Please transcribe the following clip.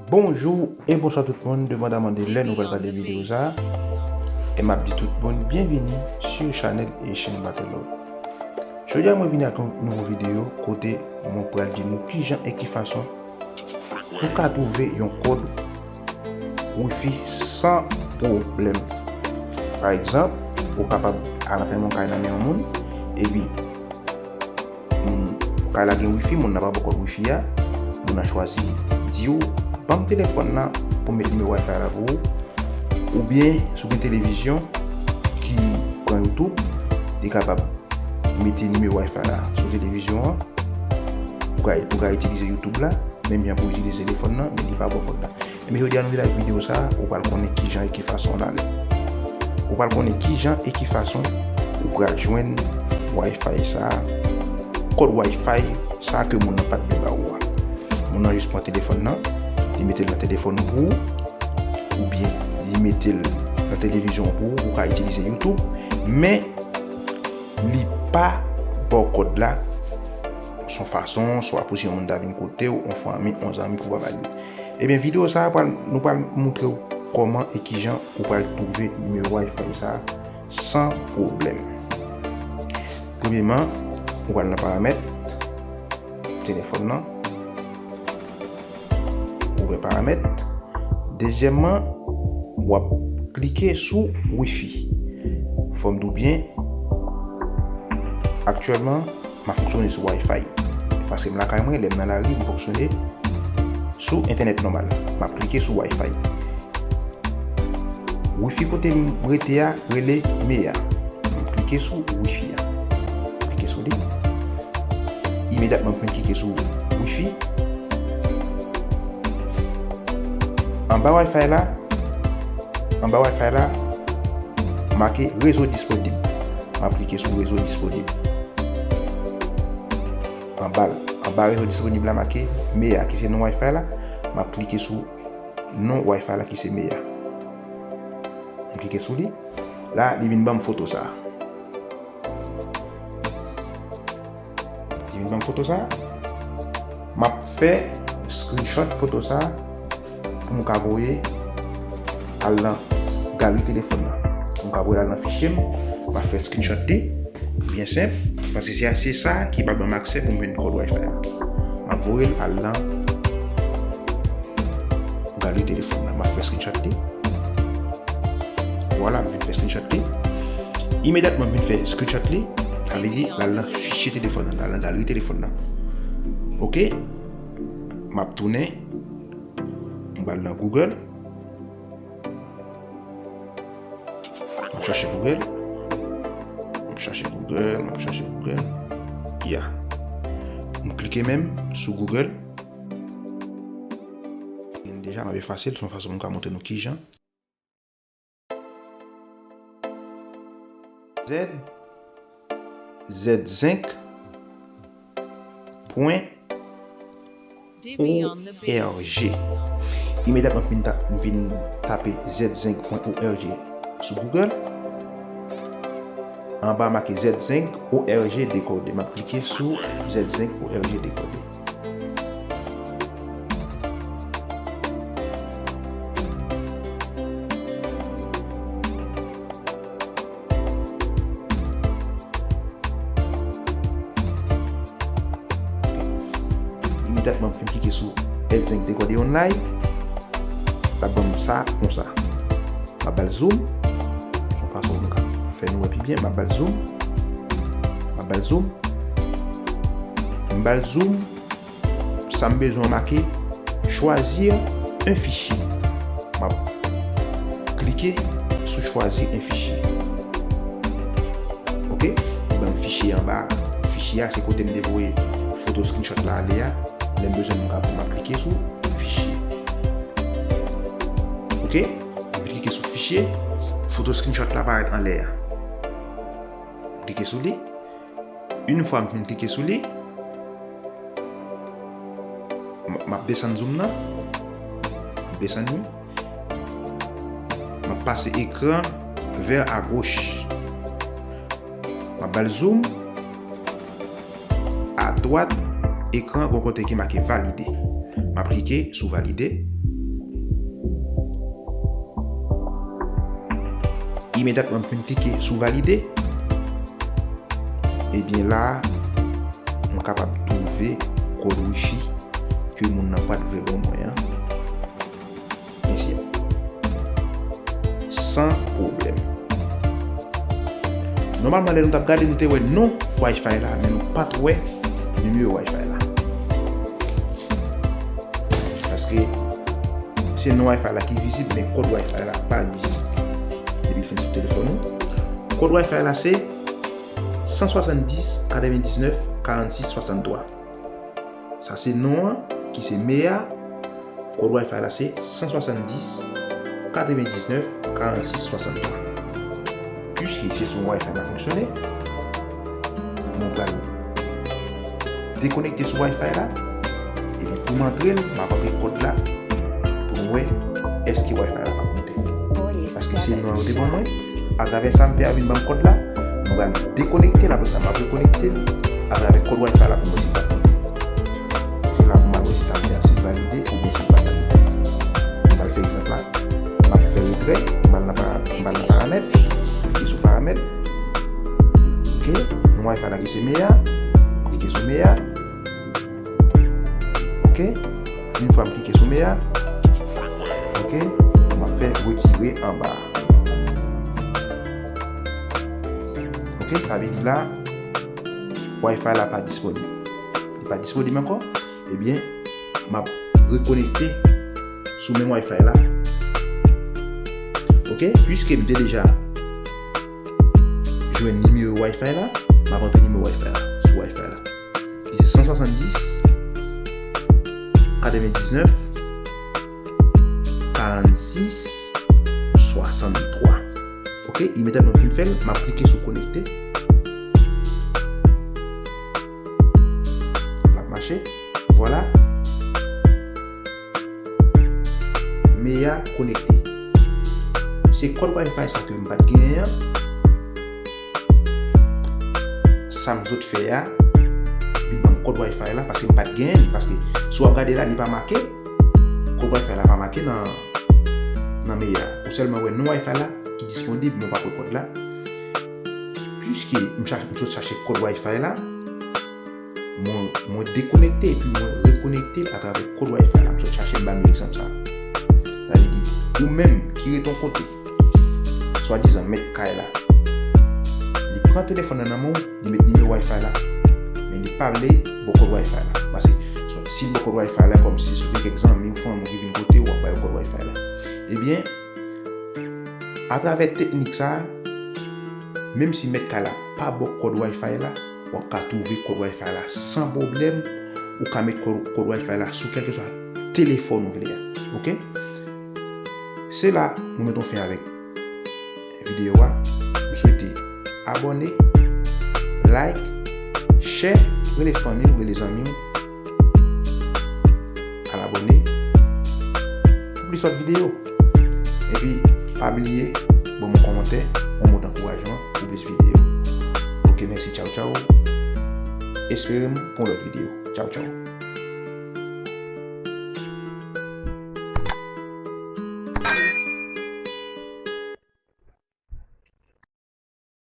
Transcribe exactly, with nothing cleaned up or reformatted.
Bonjou e bonswa tout moun, depandaman de lè nou pral gade videyo sa a. E m ap di tout moun byenvini sou chanèl Haitian Battle Up. Jodi a mwen vini ak yon nouvo videyo kote mwen pral di nou kijan e ki fason ou ka twouve yon kòd wifi san pwoblèm. Pa egzanp, ou kapab al anfèmen yon kay nan men yon moun, epi moun, kay la gen wifi, moun nan pa ba w kòd wifi a, moun nan chwazi di w, "Ban m telefòn nan pou m met nimewo Wi-Fi la pou ou." Oubyen, si w gen televizyon ki pran YouTube, li kapab mete nimewo Wi-Fi la sou televizyon an, pou ka, pou ka itilize YouTube la, menm jan pou itilize telefòn nan, men li pa ba w kòd la. Ebyen, jodi a nou vin ak videyo sa a, ou pral konnen kijan e ki fason l ale. Ou pral konnen kijan e ki fason ou pral jwenn Wi-Fi sa a, kòd Wi-Fi sa a ke moun nan pa t vle ba ou a. Moun nan jis pran telefòn nan, li mete l nan telefòn ou pou ou, oubyen li mete l nan televizyon ou pou ou, ou ka itilize YouTube, men li pa ba w kòd la, s on fason, swa pou si yon moun ta vin kote w, yon fanmi, yon zanmi pou w pa ba li. Ebyen, videyo sa a, pral, nou pral montre w kòman e kijan ou pral twouve nimewo Wi-Fi sa a san pwoblèm. Premyeman, ou pral nan paramèt telefòn nan, ouvè paramèt. Dezyèmman, w ap klike sou wifi. Fò m di w byen, aktyèlman, m ap fonksyone sou Wi-Fi. Paske m lakay mwen, lè m nan lari, m fonksyone sou entènèt nòmal. M ap klike sou Wi-Fi. Wifi kote m rete a rele Mea. M klike sou wifi a. Klike sou li. Imedyatman m fin klike sou wifi, anba Wi-Fi la, anba Wi-Fi la, make rezo disponib. M ap klike sou rezo disponib. Anba l, anba rezo disponib la make Mea, ki se non Wi-Fi la. M ap klike sou non Wi-Fi la ki se Mea. M klike sou li. La, li vin ban m foto sa a. Li vin ban m foto sa a. M ap fè screenshot foto sa a pou m ka voye al nan galri telefòn nan. Pou m ka voye al nan fichye m, m ap fè screenshot li. Byen senp, paske se, se sa ki pral ban m aksè pou m jwenn kòd Wi-Fi a. M ap voye l al nan galri telefòn nan. M ap fè screenshot li. Vwala, m vin fè screenshot li. Imedyatman m vin fè screenshot li, sa vle di l al nan fichye telefòn nan, l al nan galri telefòn nan. Oke? M ap tounen, m pral nan Google. M ap chache Google. M ap chache Google, m ap chache Google. Ya. M klike menm sou Google. Deja, m ap efase l, se yon fason pou m ka montre nou kijan. Z, Z senk pwen O R G. Imedyatman m fin ta-, m fin tape Z senk pwen O R G sou Google. Anba make Z senk O R G dekode. M ap klike sou Z senk O R G dekode. Imedyatman m fin klike sou Z senk dekode online, l ap ban m sa konsa. M ap ba l zoom. Se yon fason pou m ka fè nou wè pi byen. M ap ba l zoom. M ap ba l zoom. M ba l zoom. Sa m bezwen make, choisir un fichier. M ap klike sou choisir un fichier. Oke? Li ban m fichye anba a. Fichye a se kote m te voye foto screenshot la ale a. Lè m bezwen m ka, m ap klike sou fichye. Oke? M klike sou fichye. Foto screenshot la parèt anlè a. M klike sou li. Yon fwa m fin klike sou li, m, m ap desann zoom nan. M ap desann li. M ap pase ekran vè a goch. M ap ba l zoom. A dwat ekran, gon kote ki make valide. M ap klike sou valide. Imedyatman m fin klike sou valide, ebyen la a, m kapab twouve kòd wifi ke moun nan pa t vle ban mwen an. Mesye, san pwoblèm. Nòmalman, lè nou t ap gade, nou te wè non Wi-Fi la, men nou pa t wè nimewo Wi-Fi la. Paske se non Wi-Fi la ki vizib, men kòd Wi-Fi la pa vizib. Depi l fin sou telefòn ou. Kòd Wi-Fi la se san swasanndis, katrevendiznèf, karannsis, swasanntwa. Sa se non an, ki se Mea. Kòd Wi-Fi la se san swasanndis, katrevendiznèf, karannsis, swasanntwa. Piske se sou Wi-Fi n ap fonksyone, nou pral dekonekte sou Wi-Fi la. Epi pou m antre l, m ap antre kòd la pou m wè èske Wi-Fi la p ap monte. Paske se non yo te ban mwen. Atravè sa m fè a vin ban m kòd la. M pral dekonekte l, apre sa m ap rekonekte l atravè kòd Wi-Fi la pou m wè si l p ap monte. Se la pou m al wè si sa m fè a, si l valide oubyen si l pa valide. M pral fè egzanp la. M ap fè retrè, m pral nan para-, m pral nan paramèt, klike sou paramèt. Ok, non Wi-Fi la ki se Mea, m klike sou Mea. Ok, yon fwa m klike sou Mea, ok, m ap fè retire anba a. Ok, sa vle di la, Wi-Fi la pa disponib. Li pa disponib ankò, ebyen, m ap rekonekte sou menm Wi-Fi la. Ok, piske m te deja jwenn nimewo Wi-Fi la, m ap antre nimewo Wi-Fi la sou Wi-Fi la. Li se san swasanndis, katrevendiznèf, karannsis, swasanntwa. Ok, imedyatman m fin fè l, m ap klike sou konekte. L ap mache. Vwala. Mea konekte. Se kòd Wi-Fi sa ke m pa t genyen an. Sa m sot fè a, vin ban m kòd Wi-Fi la, paske m pa t genyen li, paske si w ap gade la, li pa make, kòd Wi-Fi la pa make nan, nan Mea. Ou sèlman wè non Wi-Fi la ki disponib, men w pa t wè kòd la. Piske m chache, m sot chache kòd Wi-Fi la, mwen, mwen dekonekte epi mwen rekonekte l atravè kòd Wi-Fi la. M sot chache, m ba nou egzanp sa. Sa vle di, ou menm ki ret yon kote, swadizan mèt kay la, li pran telefòn nan nan men w, li met nimewo Wi-Fi la, men li pa vle ba w kòd Wi-Fi la. Paske si l ba w kòd Wi-Fi la, kòmsi si w gen kèk zanmi w, fanmi w ki vin kote w, w ap ba yo kòd Wi-Fi la. Ebyen, atravè teknik sa a, menm si mèt kay la pa ba w kòd Wi-Fi la, w ap ka twouve kòd Wi-Fi la san pwoblèm. Ou ka met kòd, kòd Wi-Fi la sou kèlkeswa telefòn ou vle a. Ok? Se la nou met yon fen avèk videyo a. M swete abòne, like, share, rele fanmi w, rele zanmi w. Al abòne pou plis lòt videyo. Epi, pa bliye ban m yon kòmantè, yon mo dankourajman pou plis videyo. Ok, mèsi, tchaw, tchaw. Espere m pou yon lòt videyo. Tchaw, tchaw.